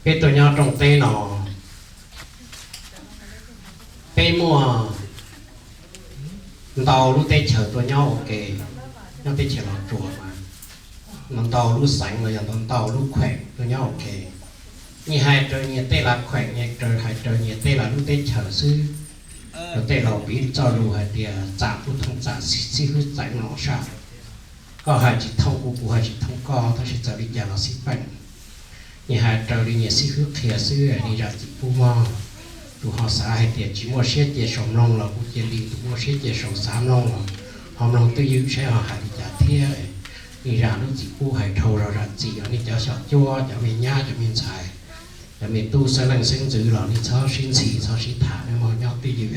Peb tuaj nyob rooj teb no, peb muaj ntau lub teb chaws tuaj nyob ua ke, nyob teb chaws Los Tsuas mas, ntau lub xeev los yog ntau lub khueem tuaj nyob ua ke. Nyias hais raws nyias tej lub khueem, nyias hais raws nyias tej lub teb chaws xwb. Tej laus piv txoj lus hais tias txam kuj thooj txam, xib hwb txeem los sab. Koj hais tsis thooj kuv, kuv hais tsis thooj koj, tab sis txawm li cas los xij peem. Nyias hais raws li nyias xib hwb qhia xwb, li zam txim pub mog. Tus ho xav hais tias tsis muaj siab cia sau mloog los kuj cia li, tus muaj siab cia sau xav mloog los ho mloog twj ywm saib ho hais li cas thiab. Li zam lub txim pub hais dhau zog zam txim os, nej cov xyom cuab, cov me nyab, cov me ntxhais, cov me tub xeeb leej xeeb ntxwv los nej txhob sib ntxhi txhob sib tham, nej mog nyob twj ywm.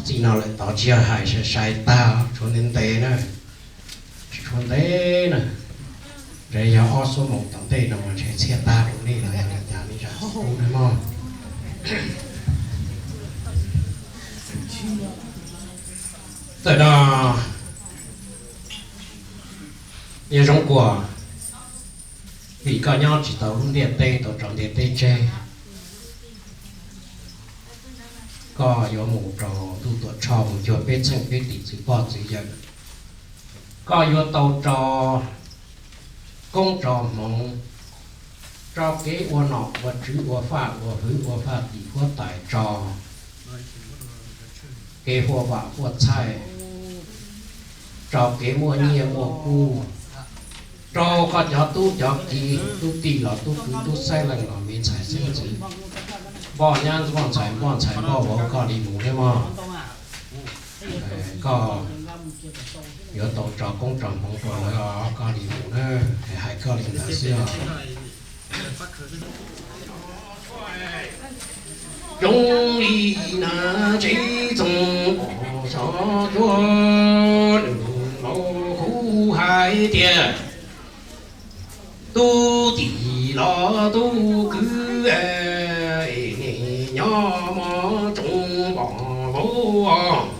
Txij no lawm tod tsis yog hais sai sai tag, tshuav ntev ntev na, tsis tshuav ntev na, ntshe yog ob xuab moos tom ntej no mas ntshe txhiaj tag rau nej los yog li cas nej zam txim pub nawb mog. Tawm no yog zoo kuas vim koj nyob tsis tau lub ntiaj teb, tau tso ntiaj teb tseg, koj yuav mus rau ntuj Tuam Tshoj mus cuag peb txheej peb tis txwv poj txwv yawm, koj yuav tau tso koob tso hmoov, tso kev ua nom ua tswv, ua faj ua hwv, ua faj tim huab tais, tso kev huaj vam huaj txhaij, tso kev muaj nyiaj muaj kub rau koj cov tub cov kiv, tub tij los tub kwv, tub xeeb leej los me ntxhais xeeb ntxwv, npoj nyab npoj ntxhais, npoj ntxhais npoj vauv, koj li mus nawb mog. Koj yuav tau tso koob tso hmoov rau lawv os, koj li mus nawb, hais koj li ntawd xwb os. Zoo li na, tsev txoos pom xyov cuab nws laus kuv hais tias, tub tij los tub kwv, nej nyob mog tsoom pog vauv,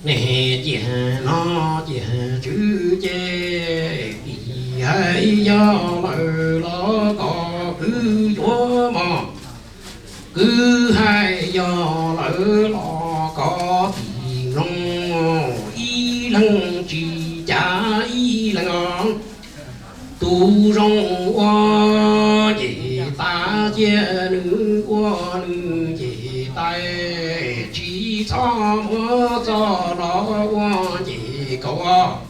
nej ciaj nom ciaj tswv ces vim hais yog lawv los koj kwv yuav mog, kwv hais yog lawv los koj tig mloog, ib leeg tsis cav ib leeg os. Tus zoo ua nce tas cia nws ua nws nce tais, tsis txhob muab txoj los ua nce kaus.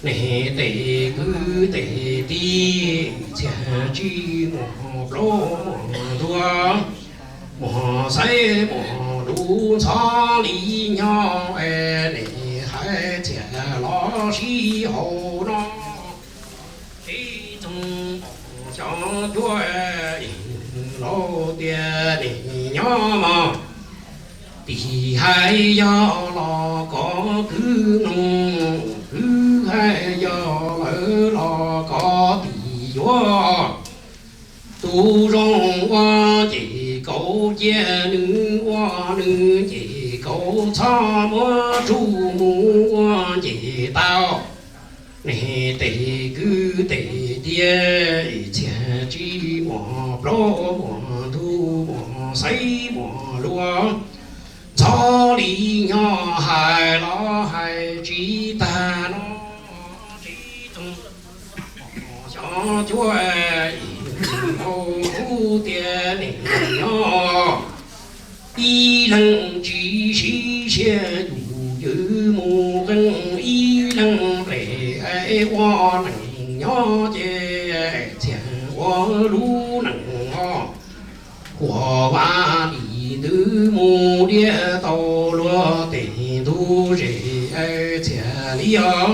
Nej tej kwv tej tij txhiaj tsis muaj plaub muaj ntug, muaj xaiv muaj lus ntxhov li nyob, nej hais txhiaj los sib haum no. Tib tug xyov cuab laus tias nej nyob mog, tig hais yog los koj kwv mloog, kwv hais yog lawv los koj tig yuav. Tus zoo ua nce kaus cia nws ua nws nce kaus, txhob muab tsuj mus ua nce tau. Nej tej kwv tej tij txhiaj tsis muaj plaub muaj ntug, muaj xaiv muaj lus ntxhov li nyob, hais los hais tsis tag no. Tib tug xyov cuab laus kuv tias nej nyob, ib leeg tsis siv siab yus ywm mus qee, ib leeg nplej ua neej nyob ces txhiaj ua lub neej os. Huam vam lim ntws mus diaj tau luag tej ntug zes, txhiaj li os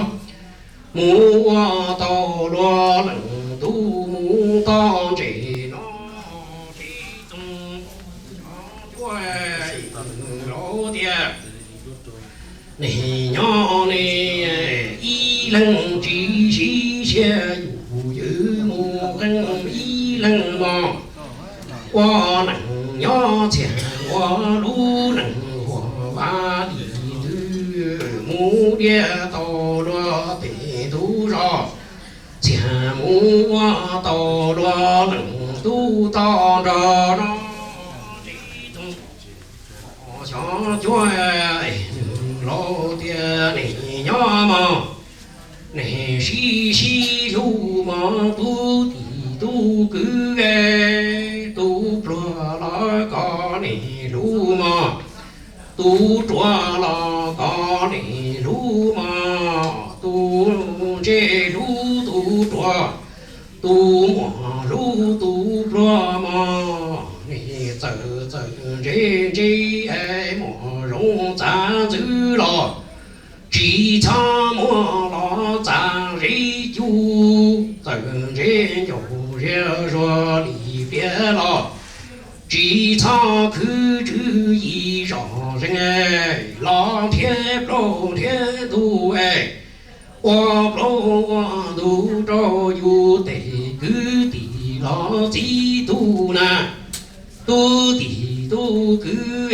mus ua tau luag leej tub mus toj ntses no. Tib tug xyov cuab laus tias nej nyob, nej ib leeg tsis siv siab yus ywm mus qee, ib leeg mog ua neej nyob txhiaj ua lub neej. Huam vam lim ntws mus diaj tau luag tej ntug zos, txhiaj mus ua tau luag leej tub tau nrog no, tsis txhob xyov cuag nws laus tias nej nyob mog, nej sib sib hlub mog, tub tij tub kwv, tub pluag los kom nej hlub mog, tub ruam los kom nej hlub mog, tub ntse hlub tub ruam, tub muaj hlub tub pluag mog, nej txawm txawm ntse ntse, muaj zoo txav ntxwv los tsis txhob muab los txav zeb cug, txawm ntse ncauj ziag zuag lim pliag los tsis txhob khwv tswv yim zoj zeeg, los nrhiav plaub nrhiav ntug es ua plaub ua ntug rau yus tej kwv tij los txiv tub na. Tub tij tub kwv,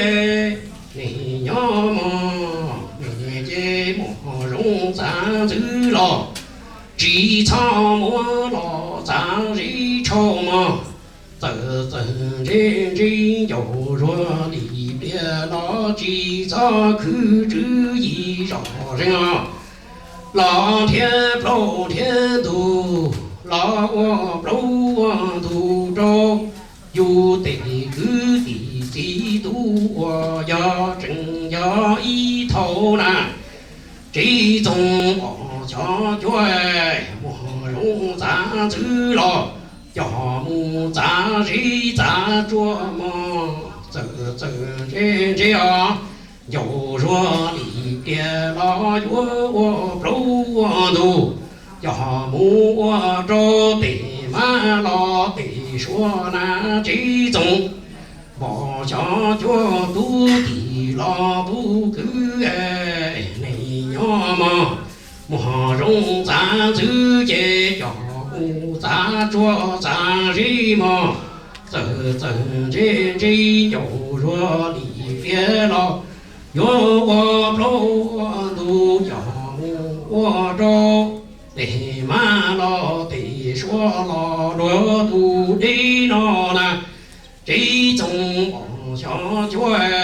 nej nyob mog, nej ces muaj zoo txav ntxwv los tsis txhob muab los txav zeb tshauj mog, txawm txawm ntse ntse ncauj zuag lim pliag los tsis txhob khwv tswv yim zoj zeeg os, los nrhiav plaub nrhiav ntug los ua plaub ua ntug rau yus tej kwv tij txiv tub uas yog tseem yog ib thaum na. Tsis txhob pom xyov cuag, muaj zoo txav ntxwv los coj mus txav zeb txav tsuag mog, txawm txawm ntse ntse os, ncauj zuag lim pliag los yuav ua plaub ua ntug, coj mus ua rau tej mab los tej suav na. Tsis txhob pom xyov cuag tub tij los tub kwv, nej nyob mog, muaj zoo txav ntxwv ces coj mus txav tsuag txav zeb mog, txawm txawm ntse ntse ncauj zuag lim pliag los yuav ua plaub ua ntug, coj mus ua rau tej mab los tej suav los luag tus deb no na. Tsis txhob pom xyov cuag,